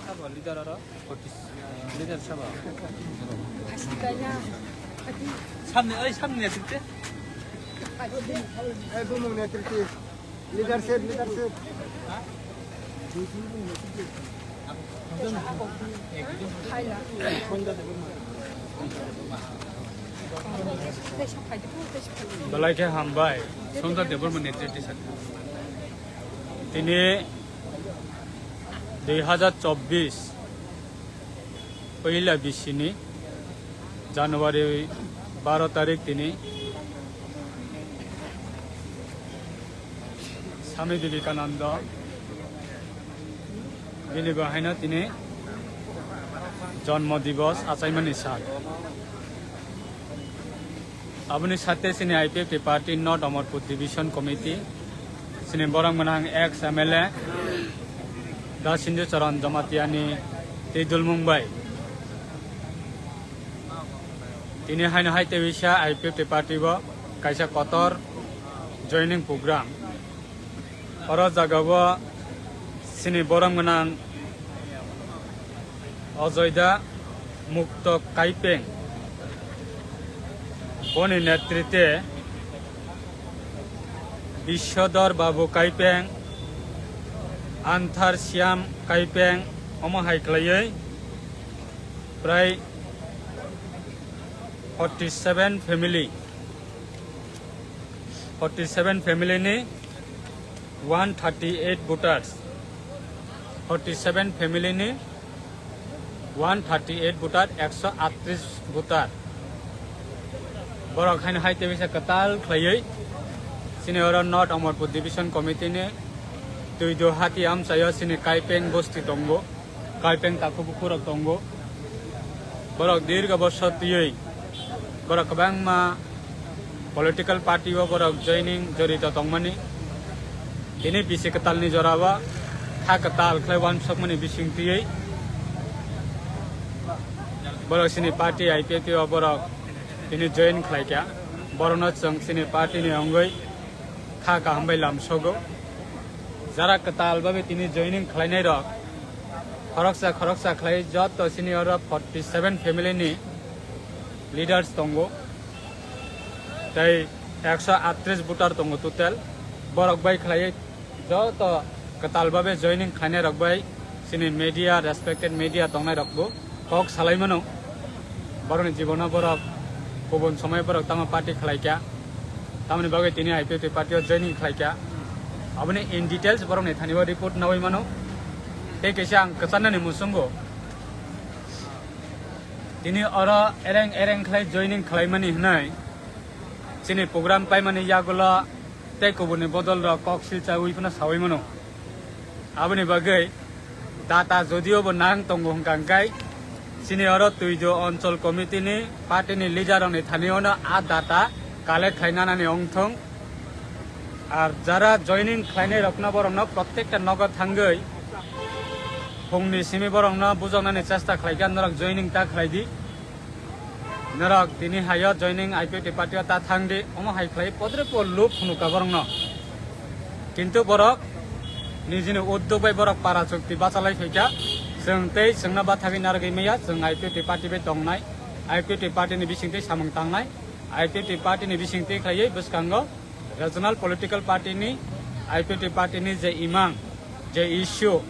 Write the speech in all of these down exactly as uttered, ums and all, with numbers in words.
Sabo leader aro. Leader sabo. Samne, oi, samne asik te. Leadership, leadership. Belai khe hambai, Sundar Debbarma netrite saka. Tini dui hazar chobbish puila bisini January baro tarik tini Swami Vivekananda bini bo haino tini jonmo dibos achaimani sal. Aboni sate chini I P F T party North Amarpur Division Committee, chini borok mwnang ex M L A Da Sindu Charan Jamatia ni twi dulmung bai. Tini haino hai tei bisa I P F T party bo kaisa kotor joining program. Oro jaga o chini borok mwnang Ajoy Da, Mukto Kaipeng, boni netrite Biswadhar Babu Kaipeng, Anthar Siam Kaipeng, omo hai khlaiwi prai forty seven family, forty seven family ni one thirty eight voters, forty seven family ni one thirty eight voter, ekso atris voter. Borok haino hai tei bisa kwtal khlaiwi chini oro North Amarpur Division Committee ni Tuido Hati amchaio chini Kaipeng bosti tongo. Kaipeng takhuk bukhurok tongo. Borok dirgha bosor twiwi borok kwbangma political party o borok joining jorito tongmani. Tini bisi kwtalni jorao kha kwtal khlai uansukmani bising twiwi borok chini party I P F T o borok tini join khlaikha. Borokno chwng chini party ni wngwi kha kaham bai lamsogo. Jara kwtal babe tini joining khlainai rok khoroksa khoroksa khlai joto senior rok forty seven family ni leaders tongo, tei ekso atris voter tongo total. Borok bai khlai joto kwtal babe joining khlainai rok bai chini media, respected media tongnai rok bo kok salai mano. Borokni jibono borok kubun somoi borok tamo party khlaikha, tamoni bagwi tini I P F T party o joining khlaikha. Aboni in details borokni thani o report nawi mano. Tei kaisa ang kwcharnani muchungo tini oro ereng ereng khlai joining khlaimani hwnwi chini program paimani yagulo tei kubunni bodol rok kok silchawi phano sawi mano. Aboni bagwi data jodio bo nang tongo hwnkha hwnkhe chini oro Tuijo Onchol Committee ni party ni leader rokni thani ono a data collect khlai nanani wngthong. Ar jara joining khlainai rokno borokno prottekta nogo thangwi phungni simi borokno bujoknani chesta khlaikha, norok joining ta khlai di. Norok tini hayo joining I P F T party o ta thang di, omo hai khlai podre po lup phunukha borokno. Kintu borok nijini uddog bai borok para chukti bachalai phaikha. Chwng tei chwngno bathagwi narwgwi maya, chwng I P F T party bai tongnai, I P F T party ni bisingtwi samung tangnai, I P F T party ni bisingtwi khlaiwi bwskango regional political party ni, I P F T party ni je imang, je issue,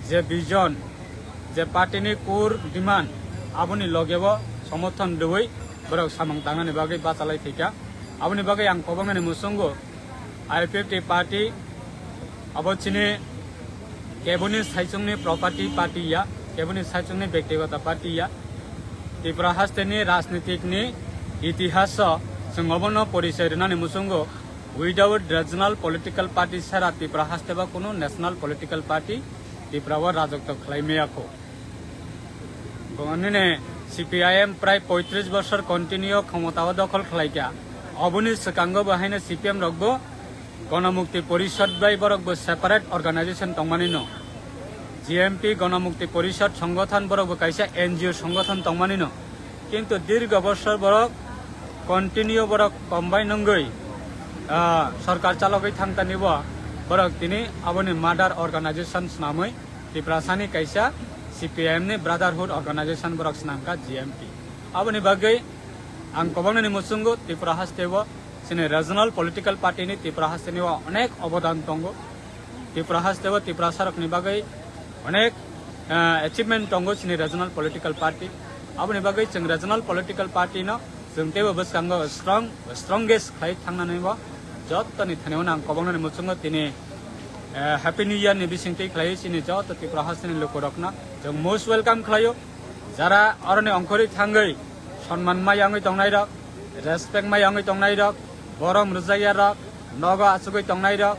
je vision, je party ni core demand, aboni loge o somorthon rwui borok samung tangnani bagwi bachalai phaikha. Aboni bagwi ang kobognani muchungo I P F T party abo chini keboni saichungni property party ya, keboni saichungni bektigoto party ya. Tripura hasteni rajnitikni itihaso chwng obono porichoi rwnani muchungo, without regional political party sara Tripura hasteba kunu national political party Tripura o rajotw khlai maya kho. Nini C P I M prai poitris bosor continue khomota o dokhol khlaikha. Oboni swkango bo haino C P M rokbo Ganamukti Porishad bai borokbo separate organization tongmani no. G M P Ganamukti Porishad songothon borokbo kaisa N G O songothon tongmani no. Kintu dirgho bosor borok continue borok combine wngwi, ah, sorkar chalogwi thangtani bo Borok tini aboni mother organization swnamwi Tiprasani kaisa C P I M ni brotherhood organization borok swnamkha G M P. Aboni bagwi ang kwbangni muchungo Tripura hasteo chini regional political party ni Tripura hasteni o onek obodan tongo. Tripura hasteo Tiprasarokni bagwi onek, eh, achievement tongo chini regional political party. Aboni bagwi chwng regional political party no chwng teibo bwskango strong, strongest khlai thangnani bo jottoni thani ang kwbangni muchungo tini, eh, Happy New Year ni bisingtwi khlaiwi chini joto Tripura hasteni lukurokno chwng most welcome khlaio. Jara oroni ongkhorwi thangwi sonman ma yangwi tongnairok, respect ma yangwi tongnairok, borom rwjakyarok, nogo achugwi tongnairok,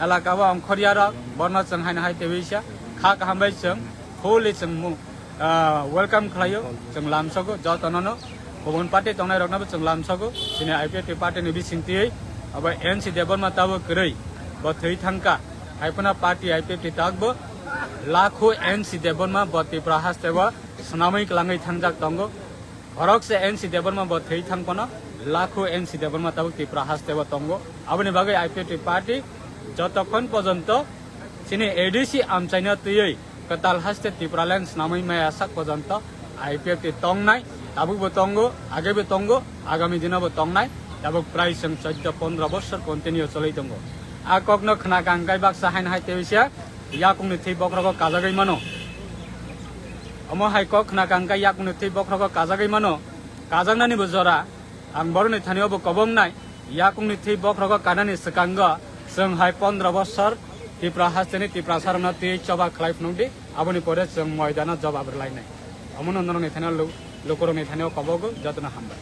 elakao ongkhoryarok, borno chwng haino hai twiwi sa kha kaham bai chwng fully chwng mu-, ah, welcome khlaio, chwng lamsogo jotonono. Kubun party tongnairoknobo chwng lamsogo, chini I P F T party ni bisingtwi abo N C Debbarma tabuk kwrwi, bo thwi thangkha. Hai phano party I P F T takbo lakho N C Debbarma bo Tripura hasteo swnamwi kwlangwi thangjak tongo. Borok se N C Debbarma bo thwi thang phano lakho N C Debbarma tabuk Tripura hasteo tongo. Aboni bagwi I P F T party jotokhon pojonto chini A D C amchaino twiwi kwtal haste Tipraland swnamwi maya sak pojonto I P F T tongnai, tabukbo tongo, agebo tongo, agami dinobo tongnai, tabuk prai chwng chauddho pondro bossor continue choli tongo. A kokno khna kangkai baksa haino hai tebisa yakungni thwi bokhrogo kajagwi mano. Omo hai kok khna kangkai yakungni thwi bokhrogo kajagwi mano. Kajaknani bo jora, ang boroni thani obo kobong nai, yakungni thwi bokhrogo kanani swkango chwng hai pondro bossor Tripura hasteni Tiprasarokno twi choba khlai phunukdi, aboni pore chwng moidano jobab rwlainai. Omono norokni thani lu-, lukurokni thani o kobogo jotono hambai.